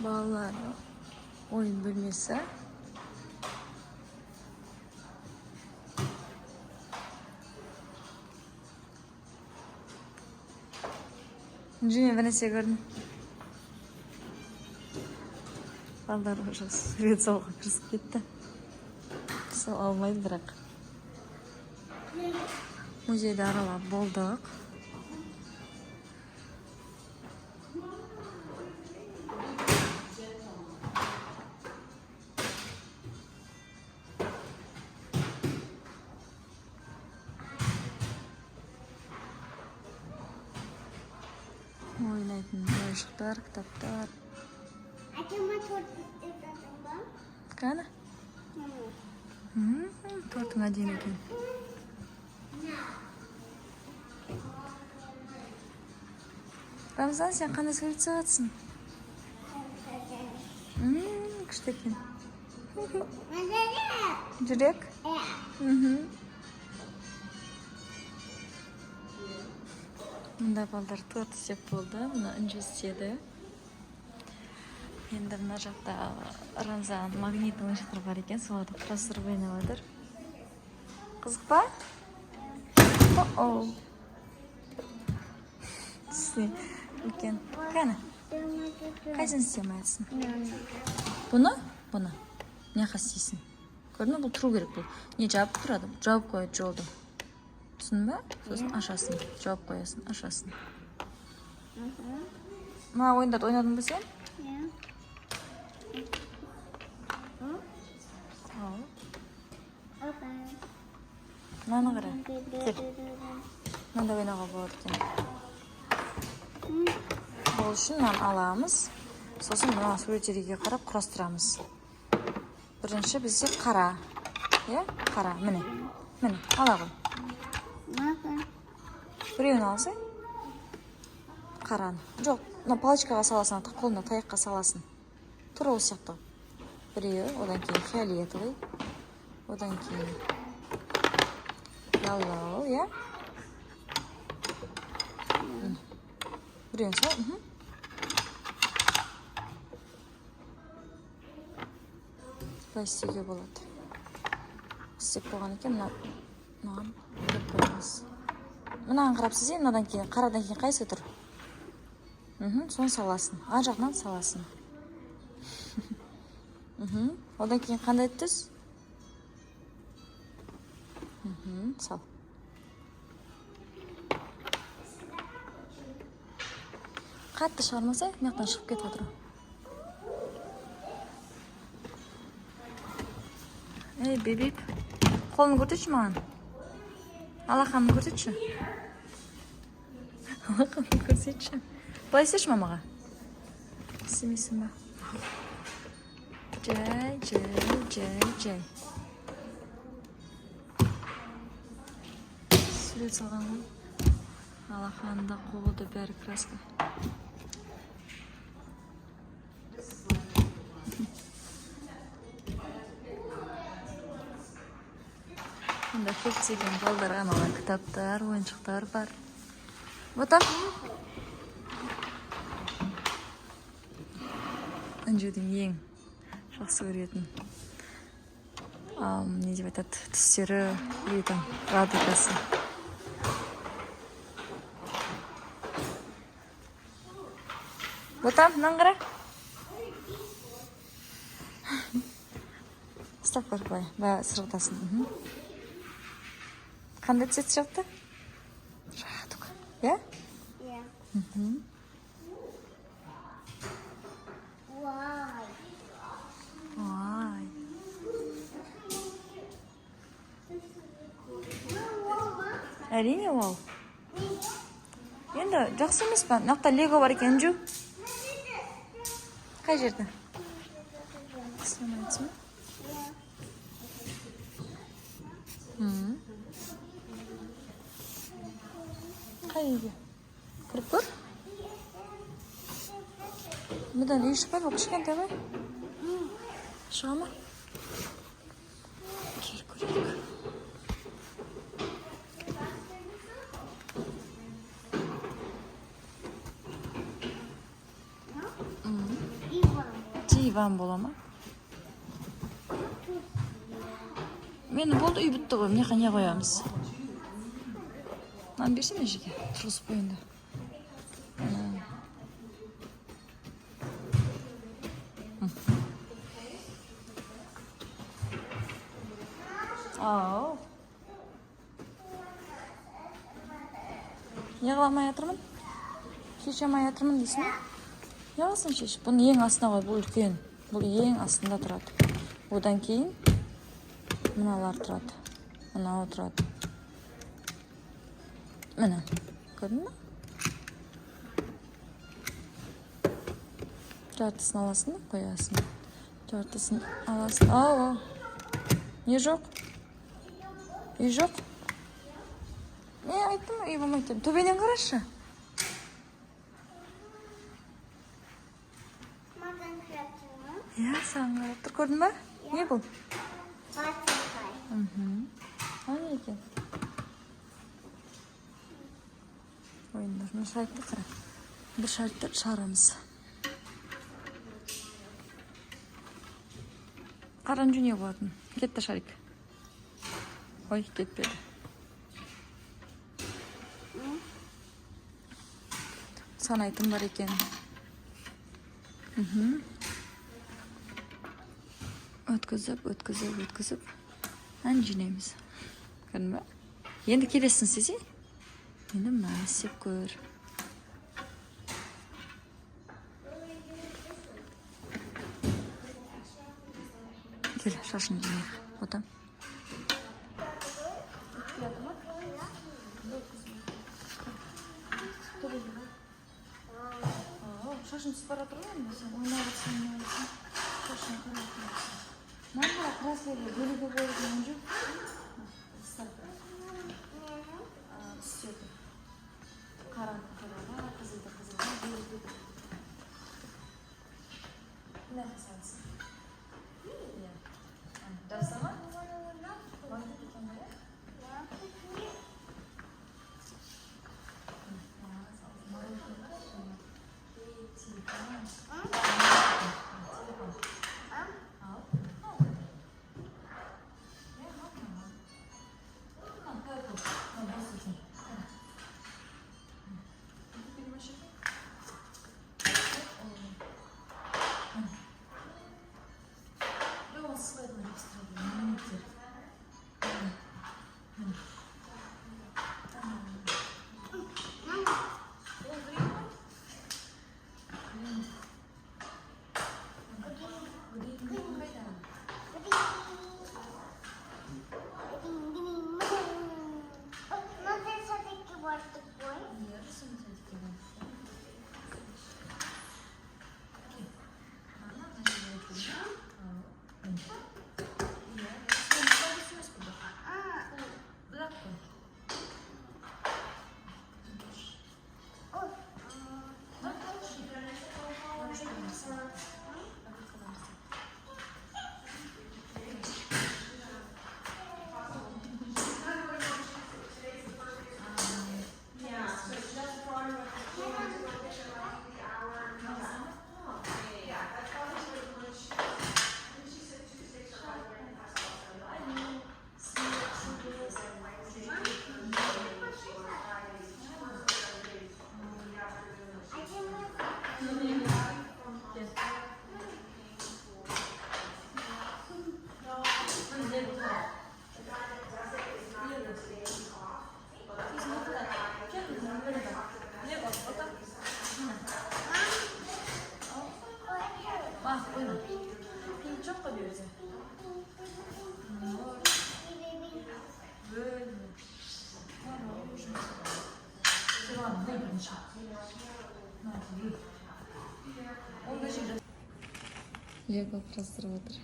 Балалар ойын бөлмесі. Мен бір нәрсе көрдім. Балдар уже сурет салуға кірісіп кетті. Сала алмайды бірақ. Музейді аралап болдық. Ойнайтын ойыншықтар, кітаптар. Әкеме торт істеп жатыр ба? Қане? Тортың әдемі екен. Рамзан, сен қандай сурет салып? Күшті екен. Жүрек? Иә. Мында балдар торт істеп болды. Мына Інжу істеді. Енді мына жақта Рамзан магнитный ойыншықтар бар екен, соларды құрастырып ойнап жатыр. Қызық па? О-оу. Үстіне үлкен. Кәні, қайсысын істемей жатсың? Бұны? Бұны. Мына жаққа істейсің. Көрдің бе, бұл тұру керек бұл. Не жабып тұрады? Жауып қояды жолды. Түсіндің ба? Сосын ашасың. Жауып қоясың, ашасың. Мына ойындарды ойнадың ба сен? Иә. Ал. Мынаны қара. Кел. Мынандай ойнауға болады екен. Ол үшін мынаны аламыз. Сосын мына суреттерге қарап құрастырамыз. Бірінші бізде қара. Иә? Қара. Міне. Міне, ала ғой. Біреуін алсай. Қараны. Жоқ, мына палочкаға саласың, қолына таяққа саласың. Тура осы сияқты. Біреуі, одан кейін фиолетовый, одан кейін yellow, иә? Біреуін сал. Былай істеуге болады. Істеп қойған екен, мына мынаған қойып қоямыз. Мынаған қарап істесең, мынадан кейін, қарадан кейін қайсы тұр? Соны саласың. Ар жағынан саласың. Одан кейін қандай түс? Сал. Қатты шығармаса, мына жақтан шығып кетіп жатыр. Ей, бебек. Қолын көрсетші маған. Алақанын көрсетші. Алақанын көрсетші. Былай істеші мамаға. Істемейсің ба? Жай, жай, жай, жай. Сурет салған ғой. Алақанында, қолы да бәрі краска. Мында көптеген балдарға арналған кітаптар, ойыншықтар бар. Бота. Інжудің ең жақсы көретін, не деп айтады, түстері или там радугасы. Бота, мынаны қара. Ұстап көр былай, былай сырғытасың. Қандай цвет шықты? Радуга. Иә? Иә. Вай. Ой. Әрине ол. Енді жақсы емес па? Мына жақта лего бар екен, Інжу. Қай жерде? Істемейсің ба? Қай үйге? Кіріп көр. Бұдан үй шықпайды, бұл кішкентай ғой. Шыға ма? Кел көрейік. Иван. Диван бола ма? Мені болды, үй бітті ғой. Мына жаққа не қоямыз? Мынаны берсene мына жерге, тұрғызып қой енді. Ау. Не қыла алмай жатырмын? Шеше алмай жатырмын дейсің бе? Не қыласың, шеш? Бұны ең астына қой, бұл үлкен. Бұл ең астында тұрады. Одан кейін мыналар тұрады. Мынау тұрады. Міне, көрдің бе? Жартысын аласың да қоясың. Жартысын аласың. Ау, ау. Не жоқ? Үй жоқ? Не айттым, үй болмайды деп. Төбеден қарашы. Маған қарап тұр ма? Иә, саған қарап тұр. Көрдің ба? Не бұл? Батырқай. Ал не екен? Ойындар. Мына шарикті қара. Бір шарикті шығарамыз. Қаранжу не болатын? Кетті шарик. Ой, кетпеді. Санайтын бар екен. Өткізіп, өткізіп, өткізіп. Ән жинаймыз. Көрдің бе? Енді келесін істесе, енді мынаны істеп көр. Кел, шашын жинайық. Отам. Шашын түсіп бара жатыр ғой енді, сен ойнап жатсың, ойнап жатсың. Шашын қарап отырсың. Мынаны қара, креслоға бөлуге болады деген жоқ. Түседі. Қараны қараға, қызылды қызылға бөлуге. Мына салсын. Иә. Жабыса ма? Магнит екен ғой, иә? Мынандай садикке бардық қой. Лего құрастырып отыр.